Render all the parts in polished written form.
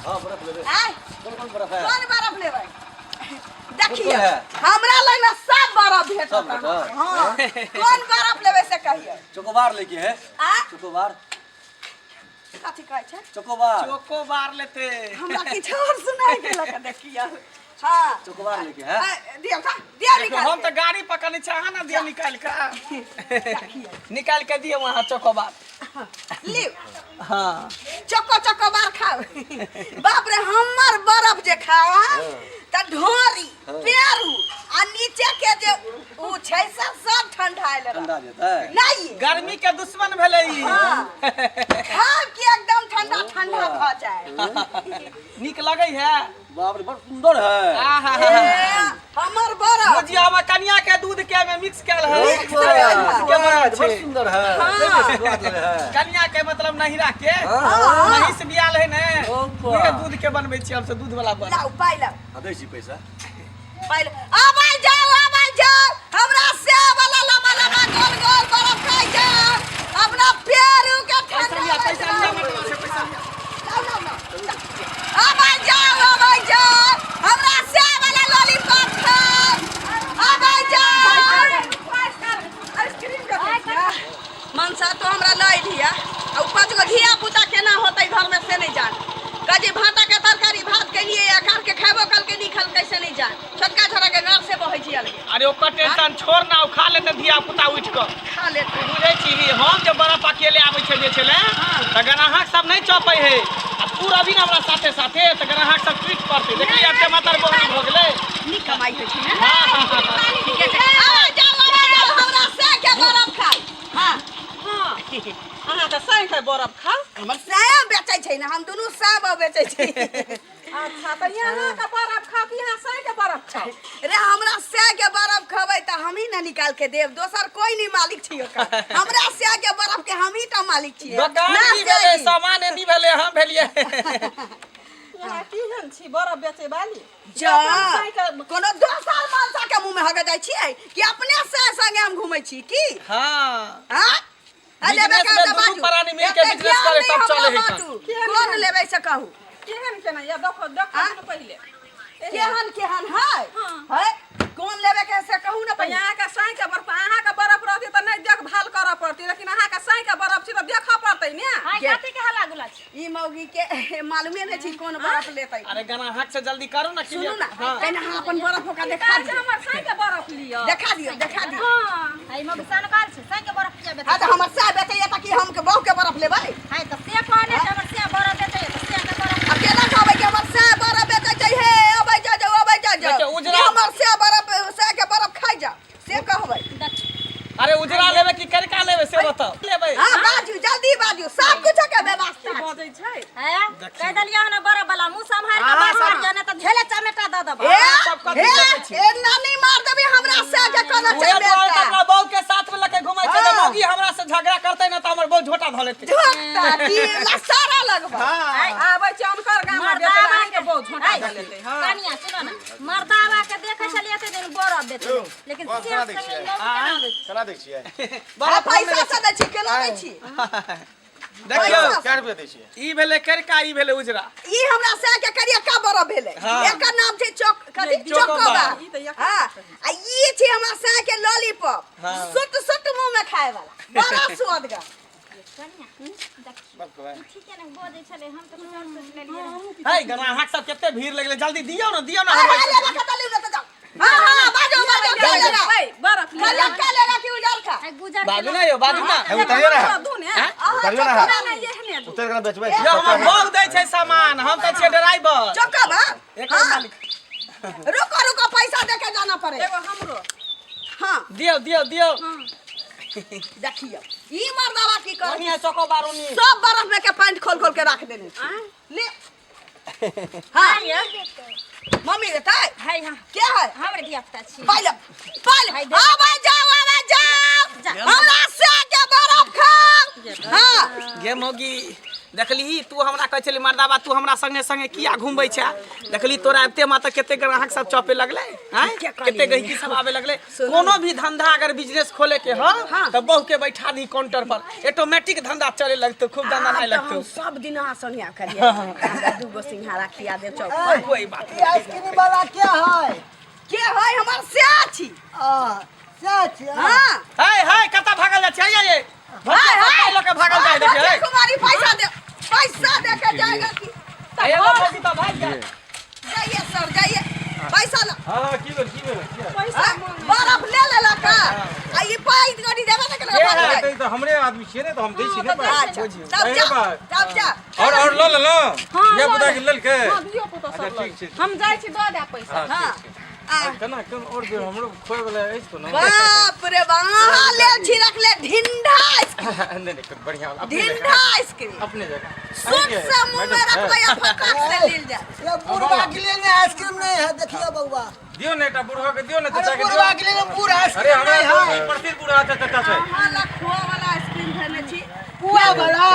हाँ बर्फ लेबै। आय। कोन कोन बर्फ है? कोन बर्फ लेबै? देखिए, कोन है? हमरा लग ना सब बर्फ भेटत। सब भेटत? हाँ, कोन बर्फ लेबै से कहियो। चोकोबार लेके है? आ? चोकोबार। कथी कहै छै? चोकोबार। चोकोबार लेते। हमरा किछु और सुनाइ देलक। देखियो, हाँ, चोकोबार लेके है। आ, दियौ तऽ, दियौ देखियौ, निकाल हम के। तऽ गाड़ी पकड़ने छी, अहाँ ने दियौ निकालि कऽ, निकालि कऽ दियौ अहाँ चोकोबार। लिउ। हाँ। चोको चोको बार खाओ। बाप रे, हमर बर्फ जे खाओ तऽ ढोरी, पेरू आ नीचे के जे उ छै से सब ठंडा लेलक। ठंडा जेतै? नहीं। गर्मी के दुश्मन भेलै ई। हाँ। खाब कि एकदम ठंडा ठंडा भऽ जाए। नीक लगै है? बाप रे, बड़ सुंदर है। आहा। ए, हमर बर्फ बुझियौ, हमर कनिया के दूध के में मिक्स कयल है। मिक्स कयल है। के बनल बड़ छै। सुंदर है। हाँ। स्वाद लगे है। कनिया के मतलब नहिरा के हाँ। महीष बियाल है ने, ओपा। उहे दूध के बनबै छियै हमसब दूध वाला बर्फ। लाउ, पाइ लाउ। हाँ, दै छी पैसा। पाइ लाउ। आबै जाउ, आबै जाउ, हमरा से वाला लम्बा लम्बा गोल गोल बर्फ खाइ जाउ, अपना पेरू के पैसा ठंडा। लिया, पैसा लिया, मटवा से पैसा लिया। लाउ, लाउ, लाउ। आबै जाउ, आबै जाउ, हमरा से वाला लॉलीपॉप खाउ, आबै जाउ। आइसक्रीम के मनसा तो हमरा लय लिया आ उ पाँच गो धिया पुता केना होतै घर में से नहीं जान। कजी भाटा के तरकारी भात के लिए आकार के खेबो कल के नहीं खल से नहीं जान। छोटका छोरा के घर से बहै छी अलगे। अरे, ओकर टेंशन छोड़ ना, ओ खा लेते धिया पुता उठि कऽ। खा लेते। बुझै छी, हम जे बर्फ अकेले आबै छै बेचै लए तऽ ग्राहक सब नहि चपै है, आ तू रहबी ने हमरा साथे साथे तऽ ग्राहक सब टूटि पड़तै। देखली, एते मातर बहनी भऽ गेलै। नीक कमाइ होइ छै ने? हाँ, हाँ, हाँ, हाँ। ठीके छै, आबै जाउ, आबै जाउ, हमरा से के बरफ खाइ। हाँ। हाँ, अहाँ तऽ साँझ के बरफ खाउ। हमर साया बेचै छै ने, हम दुनू साब बेचै छी। अच्छा, तऽ यहाँ के बरफ खाउ कि यहाँ साँझ के बरफ खाउ? रे, हमरा से के बरफ खबै तऽ हमही ने निकाल के देब, दोसर कोई नहीं मालिक छी ओकर। हमरा से के बरफ के हमही टा मालिक छियै। दोकान ना की भेलै, से सामान एनी भेलै, हम भेलियै। यहाँ केहन छी बरफ बेचै वाली? जा, कोनो दोसर मनसा के मुंह में हगे जाइ छियै कि अपने से संगे हम घूमै छी की? हाँ। हाँ, आ लेबै बिजनेस के में तऽ दुनू बाजू। प्राणी मिल के एते बिजनेस ज्ञान करे नहि तब हमरा चले है। बाटू। कोन लेबै से कहू। केहन केना या देखो, देखो। हाँ? ने पहिले केहन केहन है? हाँ। है, कोन लेबै के से कहू ने तऽ पहिले। अहाँके साँझ के बरफ, अहाँके बरफ रहती तऽ नहि देखभाल करऽ पड़ती, लेकिन अहाँके साँझ के बरफ छी तऽ देखऽ पड़तै ने। हाय, कथी के हल्ला गुल्ला छै? ई मौगी के मालूमे नहि छै कोन बरफ लेतै। अरे, ग्राहक से जल्दी करू ना। सुनू ना। हाँ। पहिने अहाँ अपन बरफ ओकरा देखा कहै छै दियौ। हमर साँझ के बरफ लिअ। देखा दियौ, देखा दियौ। हाँ। हाय, मग सनकाल छै, सै के बरफ किया बेचै? हाँ, तऽ हमर साह बेचैया तऽ की हम के बहू के बरफ लेबै? हाय, तऽ से कहने छै हमर से बरफ बेचै, तऽ से के बरफ। अब केना कहबै कि हमर साह बरफ बेचै छै? हे, अबै जा जाउ, अबै जा जाउ। देखियौ, उजरा- कि हमर साह बरफ, साह के बरफ खाइ जा से कहबै? देख। अरे, उजरा लेबै कि करिका लेबै से बताउ, लेबै? हाँ, बाजू, जल्दी बाजू, सब कुछ के व्यवस्था छै। बजै छै। है, कहि देलियै हन बरफ वाला, मुँह सम्हारि के बात करियौ, नहि तऽ झेले चमेटा दऽ देबौ। ए, सब कथी ए, बेचै छी? ए, नानी मार देबी हमरा से के कोनो उहे दुआरे तऽ चमेटा। अपना बहू के साथ में लके घुमै छै। हाँ। मौगी हमरा से झगड़ा करतै ना तऽ हमर बहू झोटा धऽ लेतै। झोंकता की लसारा लगबा। आबै छै हुनकर गाम में बेचै मर्दावा अहाँके बहुत झोंटा है, धऽ लेतै। हाँ। कनिया, सुनो ने, मर्दावा के देखै छलियै एते दिन बरफ बेचै, लेकिन बस से केना दै संगे छियै? मौगी केना बेचै? केना दै छियै? आ पैसा से दै छी, केना दै छी? देखियौ। पैसा। कै रुपया दै छियै? ई भेलै करिका, ई भेलै उजरा। ई हमरा से के करिया का बरफ भेलै। हाँ। एकर नाम छै चौक कथी? चोकोबार। चोकोबार। ई तऽ एक हाँ, आ ई छै हमरा से के लॉलीपॉप। हाँ। सुट सुट मुंह में खाए वाला, बड़ा स्वादगर। कनिया, देखियौ, ई ठीके ने बजै छलै, हम तऽ कुछ और सोचि लेलियै रहए। है, ग्राहक सब कते भीड़ लगलै, जल्दी दियौ ना, दियौ ना। अरे, हमरा लेबा के तऽ लिउ, नहि तऽ जाउ। हाँ हाँ, बाजू, बाजू, का लेगा? है, बरफ लिअ। करिया का लेगा कि उजर का? आइ गुजर बाजू ना यौ, बाजू ना। हे, उतरियौ ना। दू ने। उतरियौ ना। नहि, एहने दू। उतरि कऽ बेचबै। यौ, हमर बहू दै छै सामान, हम तऽ छियै ड्राइवर। चोकोबार। एकर हाँ। मालिक। रुको, रुको, पैसा दे के जाना पड़े। एगो हमरो। हाँ। दियौ, दियौ, दियौ। देखियौ, ई मर्दावा की कर ओनी है चोकोबार, ओनी। सब बरफ में के पैंट खोल खोल के रख देने छै। ले, हाँ, मम्मी देतै। है, हाँ। के है? हमरे धिया पुता छी। पहिले पहिले है दे। आबै जाओ, आबै जाओ, जा। हमरा से के बरफ खाओ। हाँ। गे मौगी, देखलिही तू हमरा कहै छली मर्दाबा तू हमरा संगे संगे किया घुमबै छै देखली तोरा आबिते माता कते ग्राहक सब चौपे लगले हैं कते गहिकी सब आबे लगले कोनो भी धंधा अगर बिजनेस खोले के हो तो बहू के बैठा दी काउंटर पर ऑटोमेटिक धंधा चले लगतो खूब धंधा नहीं आब तऽ लगतो हम सब दिन अहाँ संगे करियै हमरा दूगो सिंघाड़ा खिया देब चौक पर कोई बात ये आइसक्रीम वाला क्या है के है हमर से छी आ सच हाँ हाय हाय कता भागल जा छै ये हाय हाय लोग के भागल जाय देखिए हाय, कुमारी पैसा दे पैसा दे के जाएगा की एगो मौगी तो भाग गया जाइए सर जाइए पैसा ला हाँ हाँ की भेल की भेल की भेल? हाँ, बर्फ ले लेलक का आ ई पाइ गड़ी देबे ने केलक के भाग है? जाए। तऽ ई तऽ हमरे आदमी छियै ने तऽ हम दै छी ने पाइ। अच्छा तब अरे जा बात। तब जा और लऽ लेलहुँ हाँ, धिया पुता लऽ के लेलकै हाँ धियो पुतो अच्छा सब ठीक छै हम जाइ छी दऽ देब पैसा हाँ ठीक छै आ, केना केना और बेर हमरो खोए वाला अछि कोनो बाप रे बा अहाँ लेल छी रखले ढिंढा आइसक्रीम नहि नहि बढ़िया अपने ढिंढा जकाँ आइसक्रीम अपने जकाँ सुख से मुंह में रखबै आ फटाक से लील जाए ये बुढ़वा के लिए ना आइसक्रीम नहीं है देखिए बउआ दियौ ने एकटा बुढ़वा के दियौ ने अरे चाचा के बुढ़वा दियौ के लिए पूरा अरे आइसक्रीम हमरा नहीं है ई प्रसिद्ध बुढ़ा चाचा छै अहाँ ला खोआ वाला आइसक्रीम खेने छी पुआ वाला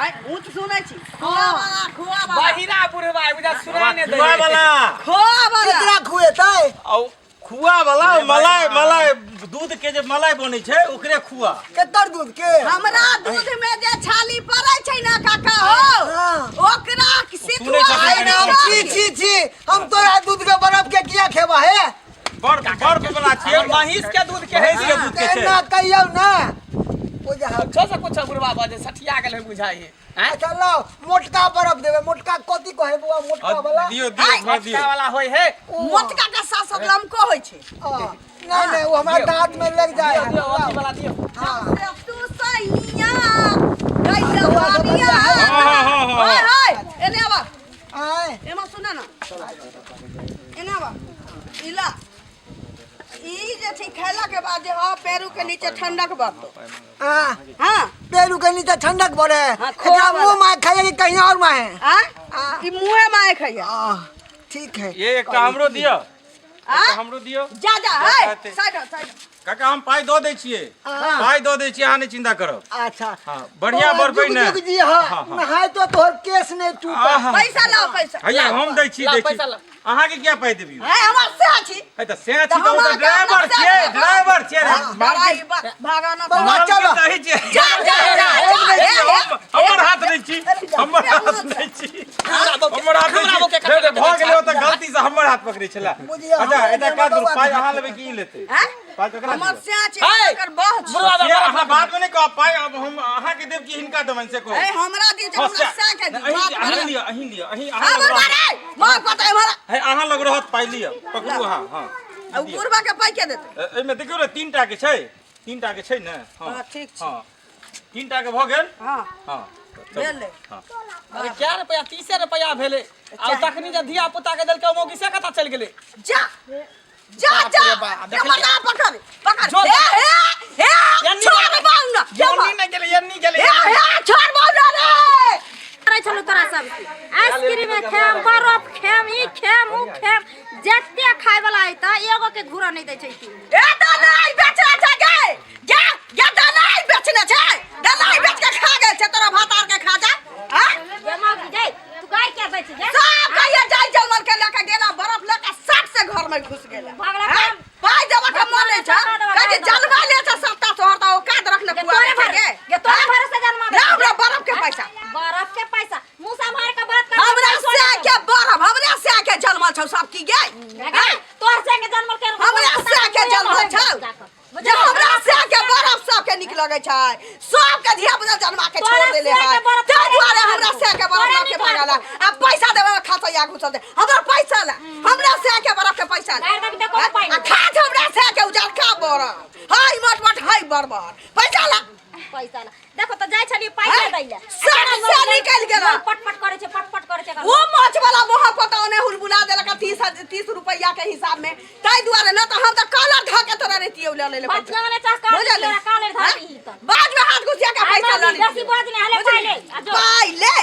आइ ऊँच सुनै छी खोआ वाला खोआ वाला बहिरा बुढ़वा बुझा सुनाई नहीं दे खुआ वाला खोआ वाला केकरा खुएतै औ खुआ वाला मलाई मलाई दूध के जे मलाई बनै छै ओकरे खुआ केकर दूध के हमरा दूध में जे छाली पड़ै छै ना काका हो हाँ। ओकरा सुनै सिथुआ छथिन अरे राम छी छी छी हम तोरा दूध के बर्फ के किया खेबा हे बर्फ बर्फ वाला छियै महींस के दूध के है महींस के दूध के छै एना कहियौ ना ओ जे हाँ। कुछो से कुछो बुढ़वा बजे सठिया गेल है बुझाइ है हैं? अच्छा लाओ मोटका बर्फ देबे मोटका कथी कहे बउआ मोटका वाला दियौ दियौ थोड़ा दियौ मोटका वाला होय है मोटका के साथ साथ लमको होइ छै आ, नहीं नहीं वो हमारे दांत में लग जाए दियौ, दियौ, अथी वाला दियौ हाँ तू सैया गैया भाबिया हाँ, हाँ, हाँ, हाँ। ओए हाय एने आवा आए एमा सुन ना एने आवा इला ई जे छै खैला के बाद जे ह पेरू के नीचे ठंडक बरतो हाँ हां पेरू के नीचे ठंडक बढ़े हाँ, खोआ एकरा वाला। मुंह में खाइए कि कहीं और में है आ ई मुंहे माए खैया आ, ठीक है ये एकटा हमरो दियौ आ एकटा हमरो दियौ जा जा हाय जाते। साइड हो, साइड हो। काका हम पाइ दऽ दै छियै हाँ। पाइ दऽ दै छियै अहाँ नहि चिन्ता करब अच्छा हाँ बढ़िया बौआ, बर्फ जुग ने जुग जी हाँ हाँ, हाँ। नहाए तो तोहर केस नहीं टूटा आहा। पैसा लाओ पैसा हैया हम दै छी लाओ, दै छी पैसा लाओ। अहाँके किया पाइ देबियौ है हमर से छी है तऽ सएह छी तऽ तऽ ओ हम तऽ अहाँके ड्राइवर अपना छियै सएह ड्राइवर छियै लड़ाई भागा ना बौआ, मालके चलो। तऽ अही छियै जा जा जा जा हे, हे। हमर हाथ नहि छी हमर हाथ नहि छी हमर हाथ हमरा नहि बौके छी भऽ भऽ गेलै ओ तऽ गलती से हमर हाथ पकड़ै छलै बुझियौ, अच्छा हमर एकटा काज करू बौआ पाइ अहाँ लेबै कि ई लेतै हैं? पाइ ककरा हमर दिअ? से छी है। एकर बह छी बुढ़वा से अहाँ बाद में नहि कहब पाइ अब हम अहाँके देब कि हिनका देबनि से कहू ए हमरा दी हाँ, हमरा से के दी अहीं बात अहीं करे। लिअ अहीं लिअ अहीं हाँ अहाँ लग बुढ़वा रहत रे माँ पता है हमारा है अहाँ लग रहत पाइ लिअ पकड़ू अहाँ हाँ आ उ बुढ़वा के पाइ के देतै एहिमे देखियौ ने तीन टा के छै तीन टा के छै ने हाँ, ठीक छै। हाँ तीन टा के भऽ गेल हां हाँ भेलै हाँ अरे क्या रुपया 30 रुपया भेलै आ तखनी जे धिया पुता के देलकै ओ मौगी से कतऽ चलि गेलै जा जा बाप जा रे बाप, ये मर्दा पकड़ पकड़ जो- हे हे हे यन्नी छोड़ गेलै। बाऊ ना यन्नी नहि गेलै यन्नी गेलै हे हे छोड़ बाऊ ना रे करै छलहुँ तोरा सबके आइसक्रीम खेम बरफ खेम ई खेम ऊ खेम जते खाय वाला अयतै एगो के घूरा नहि दै छै तू ए दलाई बेचना छै गे गे गे दलाई बेचने छै दलाई बेच के खा गेल छै तोरा भातार के खा जा हां गे मौगी गै तू गाय क्या दै छै गे सब कहिया जाय जलमल के लके गेला बरफ लके सट से घर में घुस गेला भगला हैं? काम। पाइ देबऽ के मन नहि छै कहै छै जलमा ले छै सत्ता सोहर तऽ औकात रखने गे कुआ तोरे छै भर गे गे तोरे भरोसे जन्मा ला हमरा बरफ के पैसा बरफ के पैसा मुंह सम्हार के बात कर हमरा से के बरफ हमरा से के जलमल छौ सब की गे हैं? तोर से के जन्मल के हमरा से के जन्मल छौ जे हमरा से के बरफ सबके नीक लगै छै सबके धिया पुता जन्मा के छोड़ तोरा देले से के है बरफ ताहि तोरे दुआरे नीक हमरा लगतौ। से के बरफ तोरे लऽ के नीक भागल लगतौ। आ पैसा देबै में खसैया घुसल दे हमरा पैसा ला हमरा से के बरफ के पैसा ला गारि देबी तऽ कोनो पाइ आ नहि। खा छै हमरा से के उजरका बरफ हाय मोट मोट हाय बरबर पैसा ला पैसा ला देखो तो जाय छलियै पाइ हैं? दै ले सट से निकलि गेला। पटपट करै छै पटपट करै छै ओ माछ वाला मोह पता ओने हुलबुला देलक 30 रुपैया के हिसाब में ताहि दुआरे न तऽ हम तऽ कॉलर धऽ के तोरा रहितियौ लऽ ले बात लगने चाह काल तोरा कालर धऽ दीही तऽ। बाज में हाथ घुसिया के आइ पैसा लऽ बाजी, बेसी बाज नहि, हले पाइ ले, आ जो। पाइ ले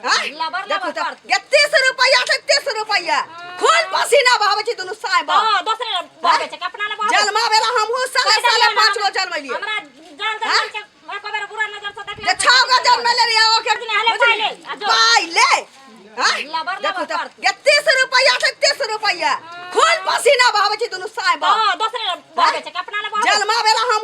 हाँ? लबर देखू लबर तऽ, करतौ। गे 30 रुपैया से 30 रुपैया खून पसीना बहाबै छी दुनू साय बा हां दोसरे बहबै छै अपना ले बहबै जन्मा बेला हमहूँ साले साले 5 गो जन्मेलियै हमरा जान हाँ? जान के एको बेर बुरा नजर से देखले जे 6 गो जन्मेले रहियै ओके हले पुता गे 30 रुपैया छै 30 रुपैया खून पसीना बहाबै छै दुनू साय बाप हां, दोसरे बहबै छै कि अपना ले बहबै छै? जन्मा बेला हम